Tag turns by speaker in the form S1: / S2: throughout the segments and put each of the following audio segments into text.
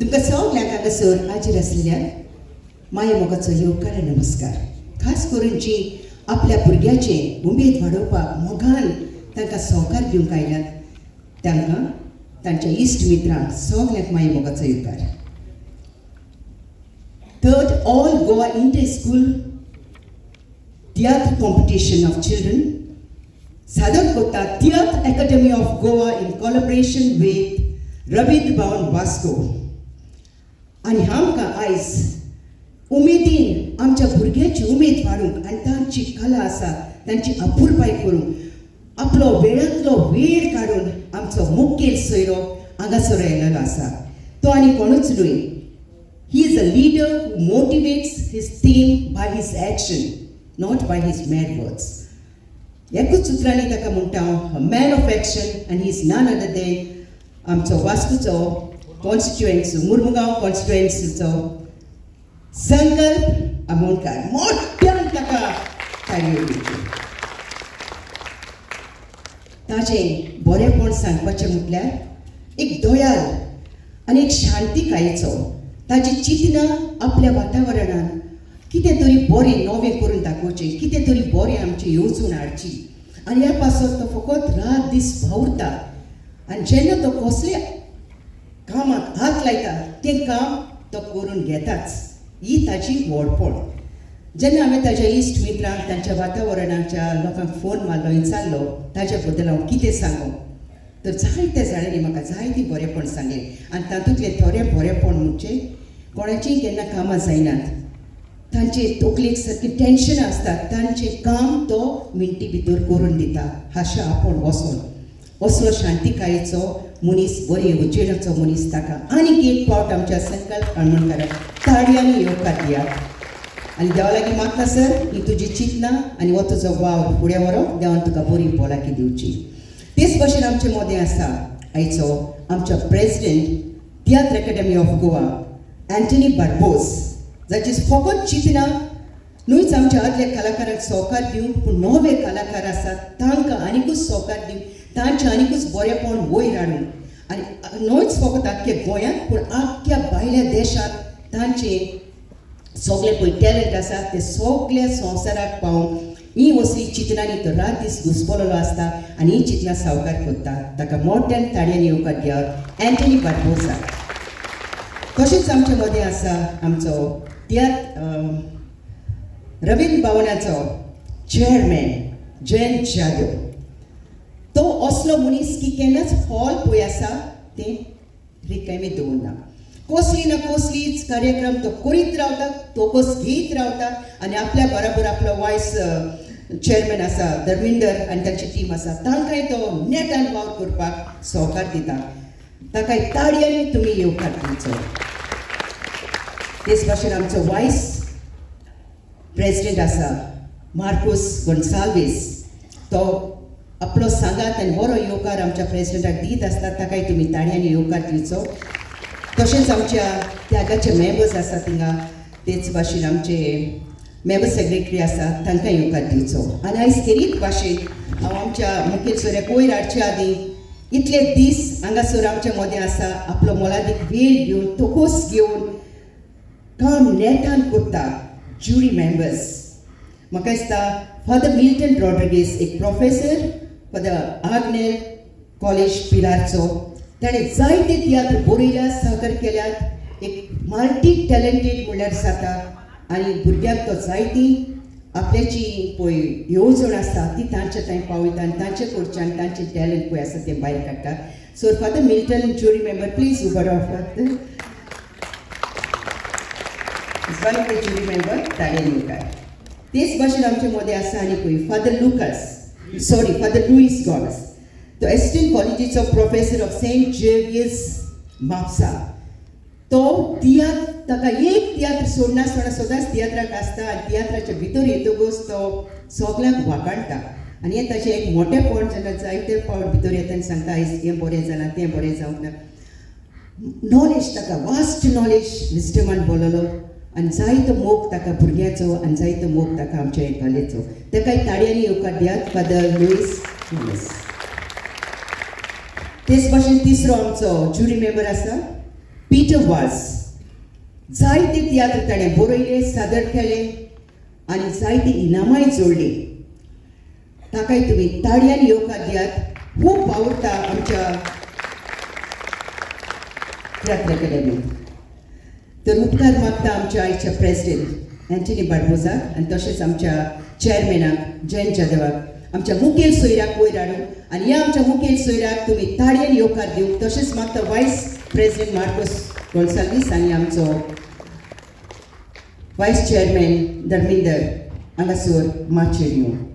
S1: तुमकां सगल्यांक हांगासर हाजीर आसलेल्यान माया मोगाचो येवकार आनी नमस्कार. खास करून जी आपल्या भुरग्याचे उमेद वाडोवपाक मोगान तांकां सहकार दिवंक आयल्यात तांकां तांच्या इश्ट मित्रांक सगल्यांक माया मोगाचो येवकार. Third all Goa inter school tiatr competition of children सादर करता Tiatr Academy of Goa in collaboration with Ravindra Bhavan Vasco. आनी आमकां आयज उमेदीन आमच्या भुरग्यांची उमेद वाडूंक आनी तांची कला आसा तांची अपुरबाय करूंक आपलो वेळांतलो वेळ काडून आमचो मुखेल सोयरो हांगासर आयलेलो आसा. तो आनी कोणूच न्हय, he is a leader who motivates his team by his action, not by his mad words. एकूच उतरांनी ताका म्हणटा हांव, man of action, आनी he is none other than आमचो वास्कोचो कॉन्स्टिट्युएन्सी, मुर्मुगांव कॉन्स्टिट्युएन्सीचो संकल्प आमोणकार. मोठ्यान ताका ताळयो दिवच्यो. ताचें बरेंपण सांगपाचें म्हटल्यार एक दयाल आनी एक शांतिकायेचो ताची चिंतनां आपल्या वातावरणान कितें तरी बरें नवें करून दाखोवचें, कितें तरी बरें आमची येवजण हाडची आनी ह्या पासत तो फकत रात दीस वावुरता आनी जेन्ना तो कसले कामाक हात लायता तें काम तो करून घेताच. ही ताची व्हडपण. जेन्ना हांवें ताज्या इश्ट मित्रांक तांच्या वातावरणाच्या लोकांक फोन मारलो, विचारलो ताज्या बद्दल हांव कितें सांगू, तर जायत्या जाणांनी म्हाका जायतीं बरेंपण सांगलें आनी तातूंतलें थोडें बरेंपण म्हणजे कोणाचीं केन्ना कामां जायनात, तांचे तकलेक सारकें टेंशन आसता, तांचें काम तो मिनटी भितर करून दिता हाशा आपूण वचोन. असलो शांतिकायेचो मनीस, बरे येवजणेचो मनीस, ताका आनीक एक फावट आमच्या संकल्प आमोणकाराक ताळयांनी येवकार दियात. आनी देवा लागीं मागता सर, ही तुजी चिंतना आनी हो तुजो वावर फुडें व्हरोंक देवान तुका बरी भलायकी दिवची. तेच भशेन आमचे मदें आसा आयचो आमचो president Tiatr Academy of Goa Anthony Barbosa, जाची फकत चिंतना न्हूच आमच्या आदल्या कलाकारांक सहकार दिवंक, पूण नवे कलाकार आसात तांकां आनिकूच सहकार दिवंक, तांचें आनिकूच बरेंपण वयर हाडूंक आनी न्हूच फकत आख्ख्या गोंयांत पूण आख्ख्या भायल्या देशांत तांचें सगळें पळय टॅलंट आसा तें सगळ्या संवसाराक पावोवंक ही असली चिंतनांनी तो रात दीस घुसपलेलो आसता आनी ही चिंतनां सावकार करता. ताका मोठ्यान ताळयांनी येवकार दियात अँथनी बार्बोसा. तशेंच आमचे मदें आसा आमचो तियात्र रवींद्र भवनाचो चेअरमॅन जयंत जाधव. तो असलो मनीस की केन्नाच हॉल पळय आसा तें रिकामी दवरना, कसली ना कसलीच कार्यक्रम तो करीत रावता, तोकोस घेयत रावता आनी आपल्या बराबर आपलो वायस चेअरमॅन आसा धर्मिंदर आनी तांची टीम आसा तांकांय तो नेटान वावर करपाक सहकार दिता. ताकाय ताळयांनी तुमी येवकार दिवचो. तेच भाशेन आमचो वायस प्रेजिडेंट आसा मार्कोस गोन्साल्वीस, तो आपलो सांगात आनी बरो येवकार आमच्या प्रेजिडेंटाक दीत आसता, ताकाय तुमी ताळयांनी येवकार दिवचो. तशेंच आमच्या त्यागाचे मेंबर्स आसा थिंगा, तेच भाशेन आमचे मेंबर सेक्रेटरी आसा तांकां येवकार दिवचो. आनी आयज खेरीत भाशेन हांव आमच्या मुखेल सोयऱ्याक वयर हाडचे आदीं इतले दीस हांगासर आमच्या मदें आसा आपलो मोलादीक वेळ घेवन तोकोस घेवन काम नेटान करता ज्युरी मेंबर्स. म्हाका दिसता फादर मिल्टन रॉड्रिगीस एक प्रोफेसर फादर आग्नेल कॉलेज पिलारचो, ताणें जायते तियात्र बरयल्यात, सहकार केल्यात, एक मल्टी टॅलंटेड म्हणल्यार जाता आनी भुरग्यांक तो जायती आपल्याची पळय येवजण आसा ती तांच्या थंय पावयता आनी तांचे कडच्यान तांचें टॅलंट पळय आसा तें भायर काडटा. So father Milton jury member please उबो राव. Father one of the jury member ताळयांनी येवकार. तेच भाशेन आमचे मदें आसा आनी father Lucas, sorry father Luis Gomes, तो Aston कॉलेजीचो professor of Saint Xavier's Mapusa. तो तियात्र ताका एक तियात्र सोडनासतना सदांच तियात्राक आसता आनी तियात्राच्या भितर येतकूच तो सगल्यांक वाकाणटा आनी हें ताचें एक मोटेपण जेन्ना जायते फावट भितर येता आनी सांगता आयज हें बरें जालां तें बरें जावंक ना. नॉलेज ताका वास्ट नॉलेज विजडमान बोललो आनी जायतो मोग ताका भुरग्याचो आनी जायतो मोग ताका आमच्या कलेचो. ताका ताळयांनी येवकार दियात फादर लुईस गोमेस. तेच भाशेन तिसरो आमचो ज्युरी मेंबर आसा पीटर वाज. जायते तियात्र ताणें बरयले, सादर केले आनी जायती इनामांय जोडली. ताकाय तुमी ताळयांनी येवकार दियात. खूब वावुरता आमच्या तियात्र अकादमीत. तर उपकार मागता आमच्या आयच्या प्रेसिडेंट अँटनी बार्बोजाक आनी तशेंच आमच्या चेअरमॅनाक जयंत जाधवाक, आमच्या मुखेल सोयऱ्याक वयर हाडून आनी ह्या आमच्या मुखेल सोयऱ्याक तुमी ताळयेन येवकार दिवंक. तशेंच मागता वायस प्रेसिडेंट मार्कोस गोन्साल्वीस आनी आमचो वायस चेअरमॅन धर्मिंदर हांगासर माचयेर येवंक.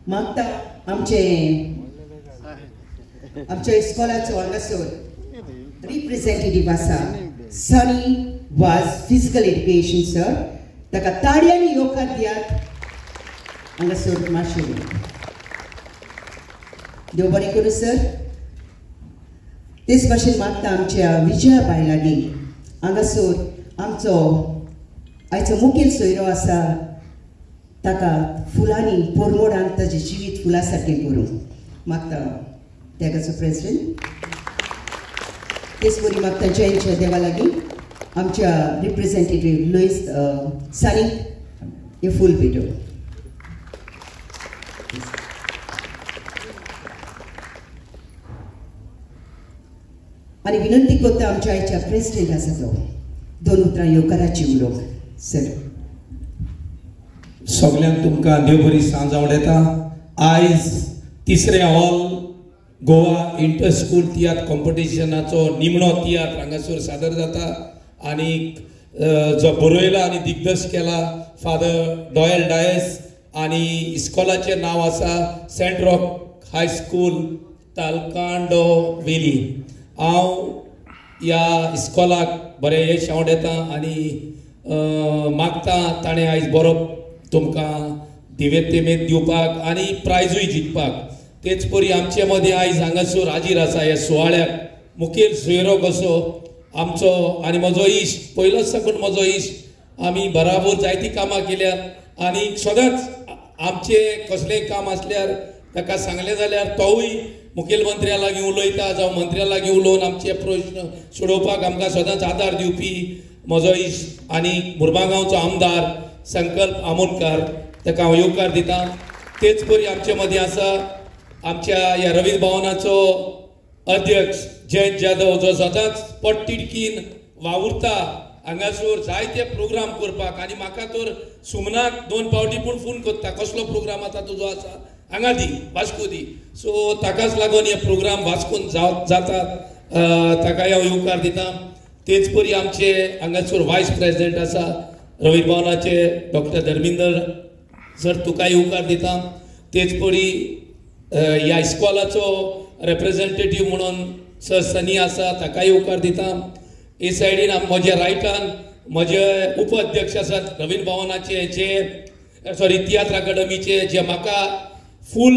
S1: मागता आमचे आमच्या इस्कॉलाचो हांगासर रिप्रेझेंटेटीव आसा Sunny Vaz, physical education sir, ताका ताळयांनी येवकार दियात. हांगासर माचयेर. देव बरें करूं सर. तेच भाशेन मागता आमच्या विजया बाय लागीं हांगासर आमचो आयचो मुखेल सोयरो आसा ताका फुलांनी परमोडान ताजें जिवीत फुलां सारकें करूंक मागता त्यागाचो प्रेसिडेंट. तेच वरी मागता जयंतच्या देवा लागीं आमच्या रिप्रेझेंटेटीव लुईस सानीक हे फूल भेटोवंक. आनी विनंती करता आमच्या आयच्या प्रेसिडेंट आसा तो दोन उतरां येवकाराची उलोवंक. सर.
S2: सगल्यांक तुमकां देव बरी सांज आवडटा. आयज तिसरें ऑल गोवा इंटर स्कूल तियात्र कॉम्पिटिशनाचो निमणो तियात्र हांगासर सादर जाता आनी जो बरयला आनी दिग्दर्श केला फादर डॉयल डायस आनी इस्कॉलाचें नांव आसा Saint Roch high school Talakando Veli. हांव ह्या इस्कॉलाक बरें यश आवडटा आनी मागता ताणें आयज बरो तुमकां दिवेतेमेत दिवपाक आनी प्रायजूय जिखपाक. तेच परी आमचे मदीं आयज हांगासर हाजीर आसा ह्या सुवाळ्याक मुखेल सोयरो कसो आमचो आनी म्हजो इश्ट, पयलोच साकून म्हजो इश्ट, आमी बराबर जायतीं कामां केल्यात आनी सदांच आमचें कसलेंय काम आसल्यार ताका सांगलें जाल्यार तोवूय मुखेलमंत्र्या लागीं उलयता जावं मंत्र्या लागीं उलोवन आमचे प्रश्न सोडोवपाक आमकां सदांच आदार दिवपी म्हजो इश्ट आनी मुर्मागांवचो आमदार संकल्प आमोणकार, ताका हांव येवकार दिता. तेच परी आमचे मदीं आसा आमच्या ह्या रवींद्र भवनाचो अध्यक्ष जयंत जाधव, जो सदांच पोटतिडकीन वावुरता हांगासर जायते प्रोग्राम करपाक आनी म्हाका तर सुमनाक 2 फावटी पूण फोन करता, कसलो प्रोग्राम आतां तुजो आसा हांगा दी, वास्को दी. सो ताकाच लागून हे प्रोग्राम वास्कोन जातात, ताकाय हांव येवकार दिता. तेच परी आमचे हांगासर वायस प्रेसिडेंट आसा रवींद्र भवनाचे डॉक्टर धर्मिंदर सर, तुकाय येवकार दिता. तेच परी ह्या इस्कॉलाचो रेप्रेझेंटेटीव म्हणून सर सनी आसा, ताकाय येवकार दिता. ए सायडीन म्हज्या रायटान म्हजे उपअध्यक्ष आसात रवींद्र भवनाचे, जे सॉरी तियात्र अकादमीचे, जे म्हाका फूल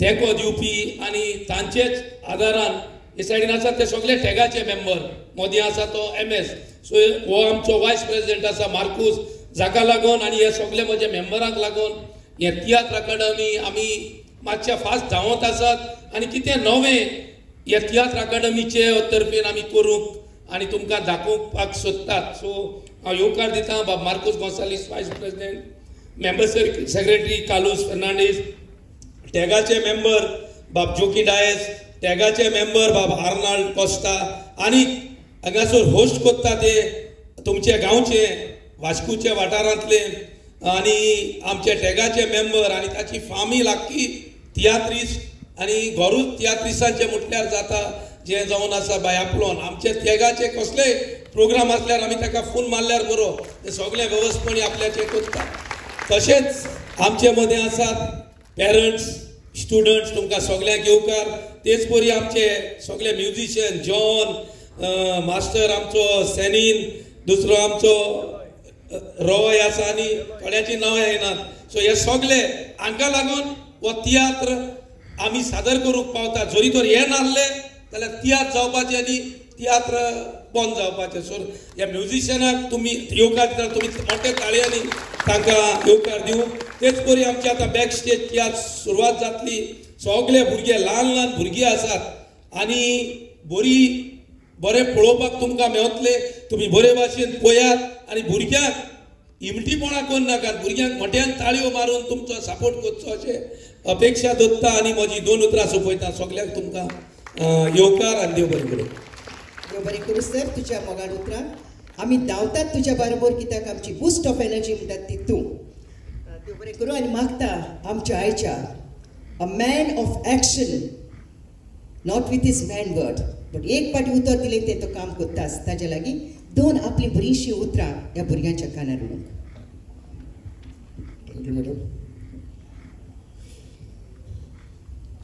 S2: तेंको दिवपी आनी तांचेच आदारान हे सायडीन आसा ते सगळे टॅगाचे मेंबर, मदीं आसा तो MS. सो हो आमचो वायस प्रेसिडेंट आसा मार्कूस, जाका लागून आनी हे सगळे म्हजे मेंबरांक लागून हे तियात्र अकादमी आमी मातशा फास्ट धांवत आसात आनी कितें नवें ह्या तियात्र अकादमीचे तर्फेन आमी करूंक आनी तुमकां दाखोवपाक सोदतात. सो हांव येवकार दिता बाब Marcos Gonsalves vice president, member secretary Carlos Fernandes, टॅगाचे member बाब जोकी डायस, टॅगाचे मेंबर बाब आर्नाल्ड कोस्ता आनी हांगासर होस्ट करता ते तुमचे गांवचे वास्कोच्या वाठारांतले आनी आमचे टॅगाचे मेंबर आनी ताची फामील आख्खी तियात्रिस्ट आनी घरूच तियात्रिस्टांचे म्हटल्यार जाता जें जावन आसा बायाप्लोन. आमचे टॅगाचे कसलेय प्रोग्राम आसल्यार आमी ताका फोन मारल्यार बरो, ते सगळे वेवस्थपणी आपल्याचे करता. तशेंच आमचे मदीं आसात पेरंट्स, स्टुडंट्स, तुमकां सगल्यांक येवकार. तेच परी आमचे सगळे म्युजिशियन जॉन मास्टर आमचो सॅनीन, दुसरो आमचो रॉय आसा आनी थोड्यांची नांवां येनात. सो हे सगळे हांकां लागून हो तियात्र आमी सादर करूंक पावता. जरी तर हे नासले जाल्यार तियात्र जावपाचे आनी तियात्र बंद जावपाचे. सो ह्या म्युजिशियनाक तुमी येवकार दिता, तुमी मोठ्या ताळयांनी तांकां येवकार दिवं. तेच परी आमची आतां बॅक स्टेज तियात्र सुरवात जातली. सगळे भुरगे ल्हान ल्हान भुरगीं आसात आनी बरी बरें पळोवपाक तुमकां मेवतले. तुमी बरे भाशेन पळयात आनी भुरग्यांक इमटीपणां करनाकात, भुरग्यांक मोट्यान ताळयो मारून तुमचो सपोर्ट करचो अशें अपेक्षा दवरता आनी म्हजी दोन उतरां सोंपयता. सगल्यांक तुमकां येवकार आनी देव बरें करूं.
S1: देव बरें करूं सर. तुज्या मोगाळ उतरां आमी धांवतात तुज्या बरोबर, कित्याक आमची बुस्ट ऑफ एनर्जी म्हणटात ती तूं. देव बरें करूं. आनी मागता आमच्या आयच्या a man of action, not with his man word, but एक पाटी उतर दिलें तें तो काम करताच. ताज्या लागीं दोन आपलीं बरींशीं उतरां ह्या भुरग्यांच्या कानार उडोवंक.
S3: Thank you madam.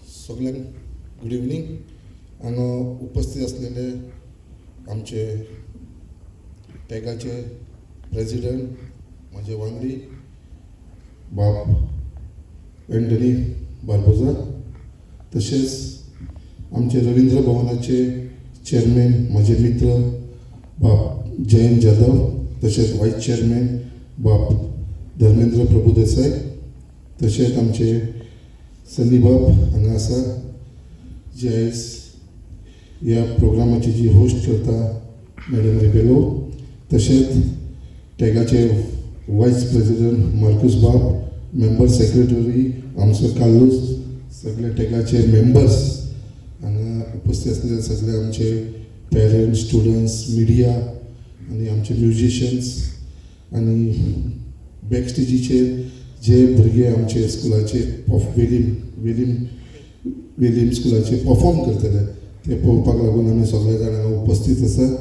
S3: सगळ्यांक गुड इवनींग. हांगा उपस्थित आसलेले आमचे टॅगाचे प्रेजिडंट म्हजे वांगडी बाब एंटनी बार्बोजा, तशेंच आमचे रवींद्र भवनाचे चेअरमॅन म्हजे मित्र बाब जयंत जाधव, तशेंच वायस चेअरमॅन बाब धर्मेंद्र प्रभुदेसाय, तशेंच आमचे सनी बाब हांगा आसा जे आयज ह्या प्रोग्रामाची जी होस्ट करता मॅडम रिबेलो, तशेंच टॅगाचे वायस प्रेजिडंट मार्कूस बाब, मेंबर सेक्रेटरी आमचो कार्लूस, सगळे टॅगाचे मेंबर्स हांगा उपस्थित आसलेले सगळे आमचे पेरंट्स, स्टुडंट्स, मिडिया आनी आमचे म्युजिशियन्स आनी बॅक स्टेजीचेर जे भुरगे आमचे स्कुलाचे वेलीम वेलीम वेलीम स्कुलाचे परफॉर्म करतले ते पळोवपाक लागून आमी सगळे जाण हांगा उपस्थित आसा.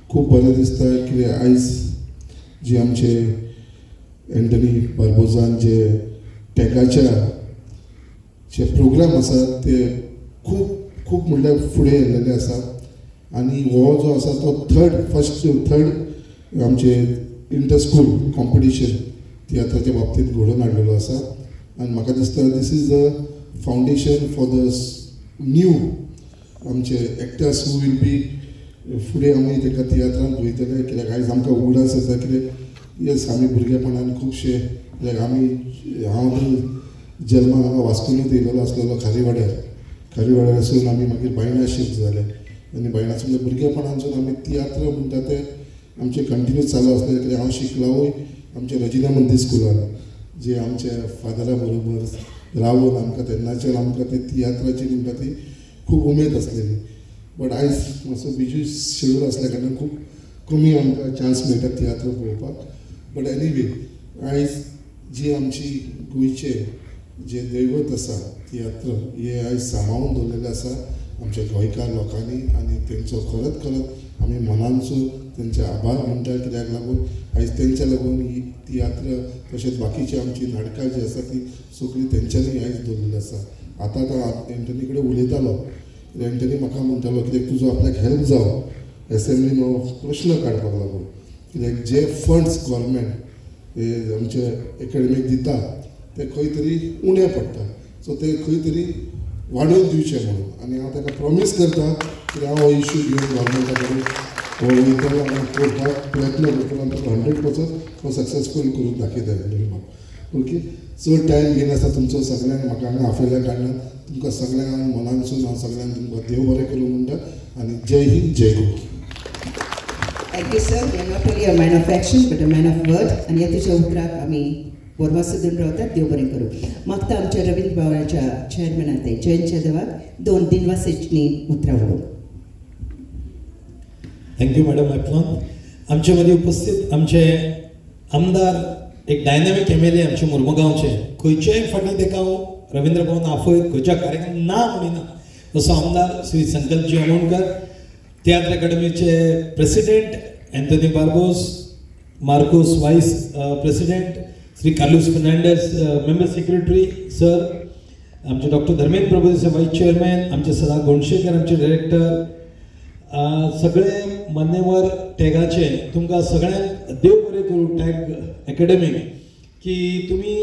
S3: खूब बरें दिसता की आयज जे आमचे एंटनी बार्बोजान जे टॅगाच्या जे प्रोग्राम आसा ते खूब खूब म्हणल्यार फुडें येयल्लेले आसा आनी हो जो आसा तो थर्ड आमचे इंटर स्कूल कॉम्पिटिशन तियात्राच्या बाबतींत घडोवन हाडलेलो आसा. आनी म्हाका दिसता this is the foundation for the new आमचे एक्टर्स who will be फुडें आमी तांकां तियात्रांत पळयतले. कित्याक आयज आमकां उगडास येता कित्याक येस आमी भुरगेपणान खुबशे कित्याक आमी हांव जल्मान हांगा वास्कोनूच येयलेलो आसलेलो खारीवाड्यार, खारीवाड्यारसून आमी मागीर बायणा शिफ्ट जाले आनी बायणासून भुरगेपणानसून आमी तियात्र म्हणटा ते आमचे कंटिन्यू चालू आसले. कित्याक हांव शिकलावूय आमच्या रजिना मंदीर स्कुलान जे आमच्या फादरा बरोबर रावून आमकां तेन्नाच्यान आमकां ते तियात्राची म्हणटा ती खूब उमेद आसलेली. बट आयज मातसो बिजी शेड्यूल आसल्या कारणान खूब कमी आमकां चान्स मेळटा तियात्र पळोवपाक. बट एनिवे आयज जी आमची गोंयचे जे दैवत आसा तियात्र हे आयज सांबाळून दवरलेलें आसा आमच्या गोंयकार लोकांनी आनी तेंचो खरत खरत आमी मनानसून तेंचे आभार म्हणटा. कित्याक लागून आयज तेंच्या लागून ही तियात्र तशेंच बाकीची आमची नाटकां जी आसा ती सगळीं तेंच्यांनी आयज दवरलेली आसा. आतां आतां एंटनी कडेन उलयतालो, एंटनी म्हाका म्हणटालो कित्याक तुजो आपल्याक हेल्प जावो एसेंब्लीन हो प्रश्न काडपाक लागून, कित्याक जे फंड्स गव्हर्मेंट हे आमचे एकेडमीक दिता ते खंय तरी उणें पडटा, सो ते खंय तरी वाडोवन दिवचे म्हणून. आनी हांव ताका प्रॉमीस करता की हांव हो इश्यू घेवन गव्हर्मेंटा कडेन हो वयतलो आनी करपाक प्रयत्न करतलो आनी ताका 100% हो सक्सेसफूल करून दाखयता एंटनी बाब. ओके, चड टायम घेनासतना तुमचो सगळ्यांक म्हाका हांगा आपयल्या कारणान तुमकां सगळ्यांक हांव मनानसून हांव सगळ्यांक तुमकां देव बरें करूं म्हणटा आनी जय हिंद, जय Goa.
S1: Thank you sir. You are not only a man of action but a man of word. आनी ह्या तुज्या उतराक आमी बोरवासो दिवन रावतात. देव बरें करूं. मागता आमच्या रवींद्र भवनाच्या चेअरमॅनान ते जयंत जाधवाक दोन दिनवासेची उतरां उलोवंक.
S4: Thank you madam. एपलॉन आमचे मदीं उपस्थित आमचे आमदार एक डायनामीक एम.एल.ए. आमचे मुर्मुगांवचे, खंयच्याय फाटीं ताका हांव रवींद्र भवन आफयत खंयच्या कार्यक्रम ना म्हणिना तसो आमदार श्री संकल्पजी आमोणकर, तियात्र अकादमीचे president Anthony Barbosa, Marcos vice president, Shri Carlos Fernandes member secretary sir, आमचे doctor Dharmendra Prabhudesai vice chairman, आमचे सदा गोंडशेकर आमचे डायरेक्टर, सगळे मान्यवर टॅगाचे तुमकां सगळ्यांक देव बरें करूं टॅग एकेडमीक की तुमी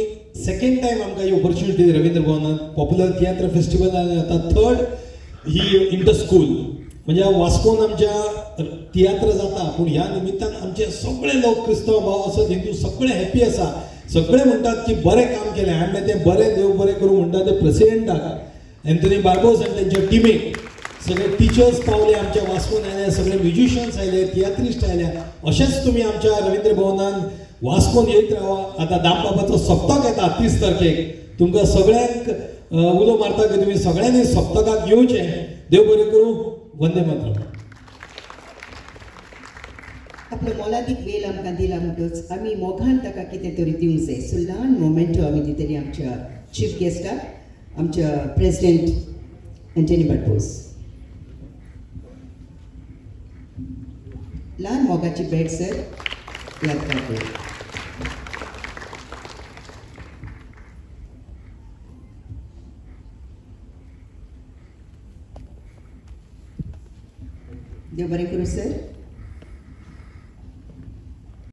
S4: सेकेंड टायम आमकां ही ऑपॉर्च्युनिटी रवींद्र भवनात पॉप्युलर तियात्र फेस्टिवल आनी आतां थर्ड ही इंटर स्कूल म्हणजे वास्कोन आमच्या तियात्र जाता पूण ह्या निमित्तान आमचे सगळे लोक क्रिस्तांव भाव आसत हिंदू सगळे हॅपी आसा, सगळे म्हणटात की बरें काम केलें आनी तें बरें देव बरें करूं म्हणटा ते प्रेसिडेंटाक अँथनी बार्बोज आनी तेंच्या टिमीक, सगळे टिचर्स पावले आमच्या वास्कोन आयले, सगळे म्युजिशियन्स आयले, तियात्रिस्ट आयले. अशेंच तुमी आमच्या रवींद्र भवनान वास्कोन येत रावा. आतां दामबाबाचो सप्तक येता 30 तारखेक, तुमकां सगळ्यांक उलो मारता की तुमी सगळ्यांनी सप्तकाक येवचें. देव बरें करूं. वंदे मातरम.
S1: आपलो मोलादीक वेळ आमकां दिला म्हणटच आमी मोगान ताका कितें तरी दिवंक जाय. सो ल्हान मोमेंटो आमी दितली आमच्या चीफ गेस्टाक, आमच्या प्रेसिडेंट एंटनी बार्बोज. ल्हान मोगाची भेट सर, यादगार भेट. देव बरें करूं सर.